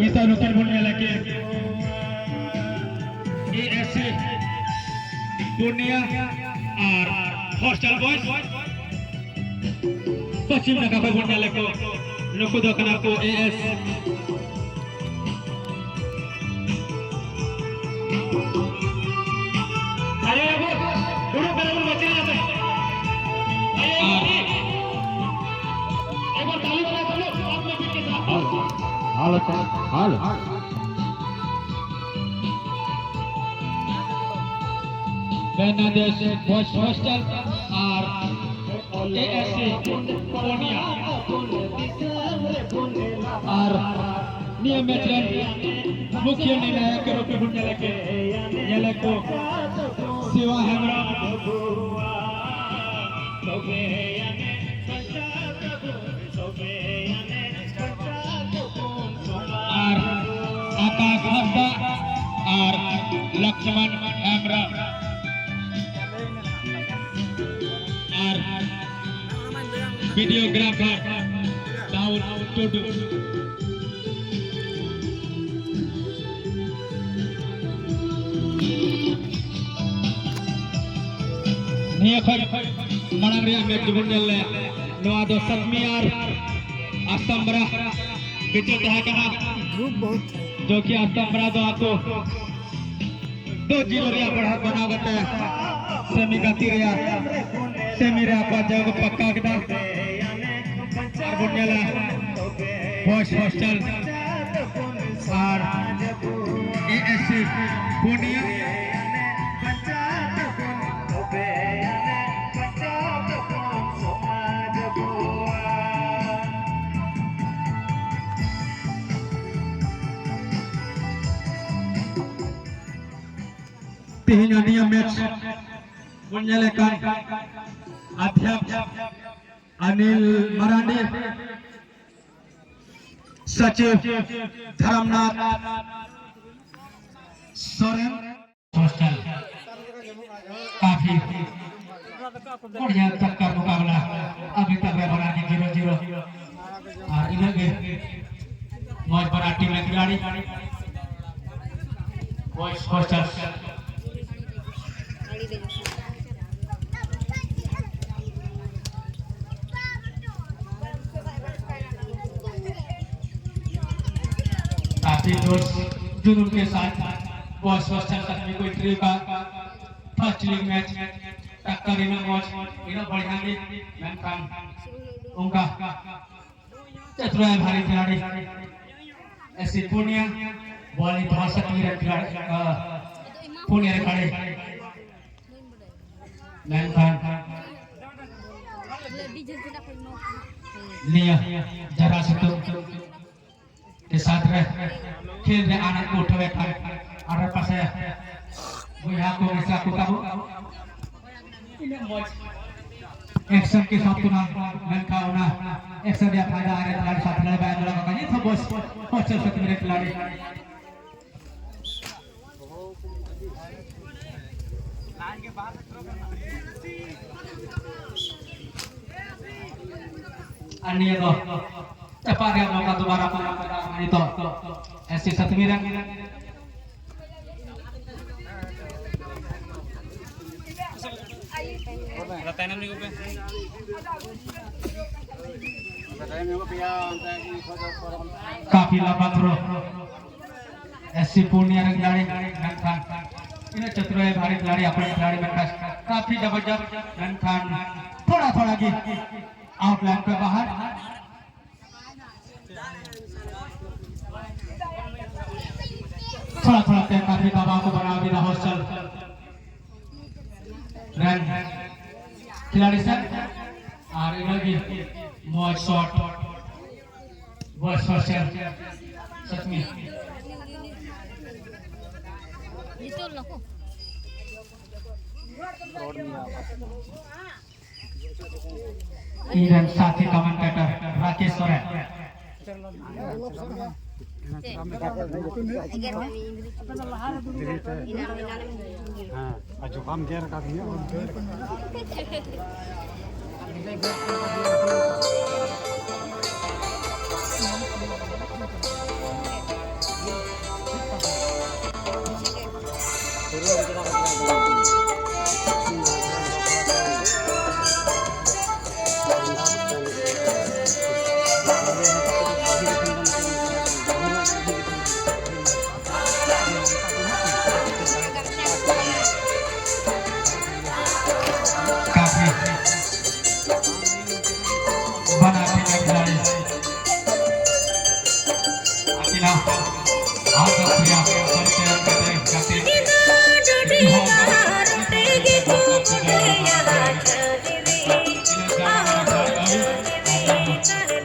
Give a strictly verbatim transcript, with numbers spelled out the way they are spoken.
ᱤᱥᱟ ᱱᱩᱠᱤᱱ ᱵᱚᱱ ᱧᱮᱞᱟ ᱠᱤᱱ ᱮ ᱮᱥ ᱥᱤ ᱯᱩᱨᱱᱤᱭᱟ ᱟᱨ ᱦᱚᱥᱴᱮᱞ ᱵᱚᱭᱮᱡᱽ᱾ ᱯᱚᱪᱷᱤᱢ ᱱᱟᱠᱷᱟ ᱠᱷᱚᱱ ᱵᱚᱱ ᱧᱮᱞᱮᱫ ᱠᱚ, ᱱᱩᱠᱩ ᱫᱚ ᱠᱟᱱᱟ ᱠᱚ ᱮ ᱮᱥ᱾ ᱟᱨᱮ ᱟᱵᱚ ᱫᱩᱲᱩᱵ ᱠᱟᱱᱟ ᱵᱚᱱ ᱵᱟᱹᱪᱤ ᱞᱟᱜᱟᱛᱮ᱾ ᱟᱨᱮ ᱟᱨ ᱮᱠᱵᱟᱨ ᱛᱟᱞᱤ ᱵᱟᱡᱟᱣ ᱛᱟᱵᱚᱱ, ᱥᱟᱛ ᱢᱤᱱᱤᱴ ᱠᱮ ᱥᱟᱛ᱾ Hello, hello. ᱵᱮᱱᱟᱫᱮᱥ ᱵᱚᱭᱮᱡᱽ ᱦᱚᱥᱴᱮᱞ ᱟᱨ ᱮ ᱮᱥ ᱥᱤ ᱯᱩᱨᱱᱤᱭᱟ᱾ ᱟᱨ ᱱᱤᱭᱟᱹ ᱢᱮᱪ ᱨᱮᱱ ᱢᱩᱠᱷᱤᱭᱟᱹ ᱱᱤᱨᱱᱟᱭᱚᱠ ᱨᱩᱯᱮ ᱵᱚᱱ ᱧᱮᱞᱮ ᱠᱮ, ᱧᱮᱞᱮ ᱠᱚ ᱥᱤᱣᱟ ᱦᱮᱢᱵᱨᱚᱢ᱾ ᱟᱨ ᱟᱠᱟᱥ ᱦᱟᱸᱥᱫᱟ ᱟᱨ ᱞᱚᱠᱥᱢᱚᱱ ᱦᱮᱢᱵᱨᱚᱢ ᱟᱨ ᱵᱷᱤᱰᱤᱭᱳᱜᱨᱟᱯᱷᱟᱨ ᱫᱟᱣᱩᱫ ᱴᱩᱰᱩ᱾ ᱱᱤᱭᱟᱹ ᱠᱷᱚᱱ ᱢᱟᱲᱟᱝ ᱨᱮᱭᱟᱜ ᱢᱮᱪ ᱡᱩᱫᱤ ᱵᱚᱱ ᱧᱮᱞ ᱞᱮ, ᱱᱚᱣᱟ ᱫᱚ ᱥᱟᱛᱢᱤ ᱟᱨ ᱟᱥᱛᱟᱢᱵᱨᱟ ᱵᱤᱪᱟᱹᱨ ᱛᱟᱦᱮᱸ ᱠᱟᱱᱟ᱾ ᱜᱨᱩᱯ ᱵᱚᱦᱩᱛ ᱡᱚᱠᱤ ᱟᱥᱛᱟᱢᱵᱨᱟ ᱫᱚ ᱟᱠᱚ ᱫᱚ ᱡᱤᱞ ᱨᱮᱭᱟᱜ ᱵᱟᱲᱦᱟᱣ ᱵᱮᱱᱟᱣ ᱠᱟᱛᱮ ᱥᱮᱢᱤ ᱜᱟᱛᱮ ᱨᱮᱭᱟᱜ ᱥᱮᱢᱤ ᱨᱮ ᱟᱠᱚᱣᱟᱜ ᱡᱟᱭᱜᱟ ᱠᱚ ᱯᱟᱠᱟ ᱠᱮᱫᱟ᱾ ᱟᱨ ᱵᱚᱱ ᱧᱮᱞᱟ ᱵᱚᱭᱮᱡᱽ ᱦᱚᱥᱴᱮᱞ ᱟᱨ ᱮ ᱮᱥ ᱥᱤ ᱯᱩᱨᱱᱤᱭᱟ᱾ ᱛᱮᱦᱮᱧ ᱱᱤᱭᱟᱹ ᱢᱮᱪ ᱵᱚᱱ ᱧᱮᱞᱮᱫ ᱠᱟᱱ ᱟᱫᱷᱭᱟᱯ ᱚᱱᱤᱞ ᱢᱟᱨᱟᱱᱰᱤ, ᱥᱚᱪᱤᱵᱽ ᱫᱷᱚᱨᱚᱢᱱᱟᱛᱷ ᱥᱚᱨᱮᱱ, ᱦᱚᱥᱴᱮᱞ ᱠᱟᱯᱷᱤ ᱵᱚᱲᱦᱤᱭᱟ ᱴᱚᱠᱠᱚᱨ ᱢᱩᱠᱟᱵᱞᱟ, ᱟᱵᱷᱤ ᱛᱟᱠ ᱨᱮ ᱵᱚᱱᱟ ᱠᱤ ᱡᱤᱨᱳ ᱡᱤᱨᱳ᱾ ᱟᱨ ᱤᱱᱟᱹᱜ ᱜᱮ ᱢᱚᱡᱽ ᱵᱟᱱᱟᱨ ᱴᱤᱢ ᱨᱮᱱ ᱠᱷᱤᱞᱟᱲᱤ᱾ ᱵᱚᱭᱮᱥ ᱯᱚᱧᱪᱟᱥ᱾ काफी जोश जुनून के साथ बॉयज हॉस्टल तक में कोई ट्री का फर्स्ट लीग मैच टक्कर इन्हें मौज इन्हें बढ़िया लीग मैन काम उनका चतुराई भारी खिलाड़ी एसी पूर्णिया बॉल ही बहुत सक्रिय खिलाड़ी पूर्णिया खिलाड़ी मैन काम ᱱᱤᱭᱟᱹ ᱡᱟᱨᱟ ᱥᱤᱛᱩᱝ ᱛᱮ ᱥᱟᱛ ᱨᱮ ᱠᱷᱮᱞ ᱨᱮ ᱟᱱᱟᱴ ᱠᱚ ᱩᱴᱷᱟᱹᱣᱮᱫ ᱠᱷᱟᱱ ᱟᱨ ᱯᱟᱥᱮ ᱵᱚᱭᱦᱟ ᱠᱚ ᱢᱮᱥᱟ ᱠᱚ ᱛᱟᱵᱚ ᱤᱱᱟᱹᱜ ᱢᱚᱡᱽ ᱮᱠᱥᱮᱱ ᱠᱮ ᱥᱟᱛᱷ ᱠᱚ ᱱᱟᱢ ᱢᱮᱱᱠᱷᱟᱱ ᱚᱱᱟ ᱮᱠᱥᱮᱱ ᱨᱮᱭᱟᱜ ᱯᱷᱟᱭᱫᱟ ᱟᱨ ᱠᱷᱤᱞᱟᱲᱤ ᱥᱟᱛᱷ ᱠᱷᱤᱞᱟᱲᱤ ᱵᱟᱭ ᱧᱮᱞ ᱟᱠᱟᱫ ᱱᱤᱛ ᱦᱚᱸ ᱵᱚᱭᱮᱥ ᱦᱚᱥᱴᱮᱞ ᱥᱟᱛᱷ ᱨᱮ ᱠᱷᱤᱞᱟᱲᱤ ᱟᱨ ᱱᱤᱭᱟᱹ ᱫᱚ ᱪᱟᱯᱟᱫ ᱨᱮᱭᱟᱜ ᱢᱚᱠᱟ ᱫᱩᱵᱟᱨᱟ ᱠᱚ ᱧᱟᱢ ᱠᱮᱫᱟ ᱱᱤᱛᱚᱜ ᱮᱥ ᱥᱤ ᱥᱟᱛᱢᱤ ᱨᱮᱱ ᱛᱟᱭᱱᱚᱢ ᱧᱚᱜᱚᱜ ᱯᱮ᱾ काफी लंबा थ्रो एससी पूर्णिया ᱨᱮᱱ ᱠᱷᱤᱞᱟᱲᱤ ᱢᱮᱱᱠᱷᱟᱱ ᱤᱱᱟᱹ ᱪᱚᱛᱩᱨᱟᱭ ᱵᱷᱟᱨᱤ ᱠᱷᱤᱞᱟᱲᱤ ᱟᱯᱱᱟᱨ ᱠᱷᱤᱞᱟᱲᱤ ᱢᱮᱱᱠᱷᱟᱱ काफी जबरदस्त ᱢᱮᱱᱠᱷᱟᱱ ᱛᱷᱚᱲᱟ ᱛᱷᱚᱲᱟ ᱜᱮ ᱟᱣᱩᱴ ᱞᱟᱭᱤᱱ ᱠᱷᱚᱱ ᱵᱟᱦᱟᱨ ᱛᱷᱚᱲᱟ ᱛᱷᱚᱲᱟ ᱛᱮ काफी ᱫᱟᱵᱟᱣ ᱠᱚ ᱵᱮᱱᱟᱣ ᱠᱮᱫᱟ ᱦᱚᱥᱴᱮᱞ ᱨᱮᱱ ᱠᱷᱤᱞᱟᱲᱤ ᱥᱮ ᱟᱨ ᱤᱱᱟᱹ ᱜᱮ ᱢᱚᱡᱽ ᱥᱚᱴ ᱵᱚᱭᱮᱥ ᱦᱚᱥᱴᱮᱞ ᱥᱟᱛᱢᱤ ᱤᱧ ᱨᱮᱱ ᱥᱟᱛᱷᱤ ᱠᱚᱢᱮᱱᱴᱮᱴᱚᱨ ᱨᱟᱠᱮᱥ ᱥᱚᱨᱮᱱ ᱦᱮᱸ, ᱟᱨ ᱡᱚᱠᱷᱚᱱ ᱜᱮᱨ ᱟᱠᱟᱫᱤᱧᱟ ᱩᱱ ᱫᱚ ᱟᱨ ᱫᱚ ᱯᱮᱭᱟ ᱥᱟᱹᱨᱤ ᱛᱮ ᱮᱢ ᱠᱟᱛᱮ ᱜᱟᱛᱮ ᱤᱧ ᱦᱚᱸ ᱚᱱᱠᱟ ᱜᱮ ᱵᱟᱝ ᱠᱚ ᱯᱩᱡᱟᱹ ᱢᱟᱱᱟᱣ ᱠᱟᱛᱮ ᱤᱱᱟᱹ ᱜᱟᱱ ᱟᱠᱷᱲᱟ ᱨᱮ ᱟᱹᱭᱩᱨ ᱟᱨ ᱧᱟᱢ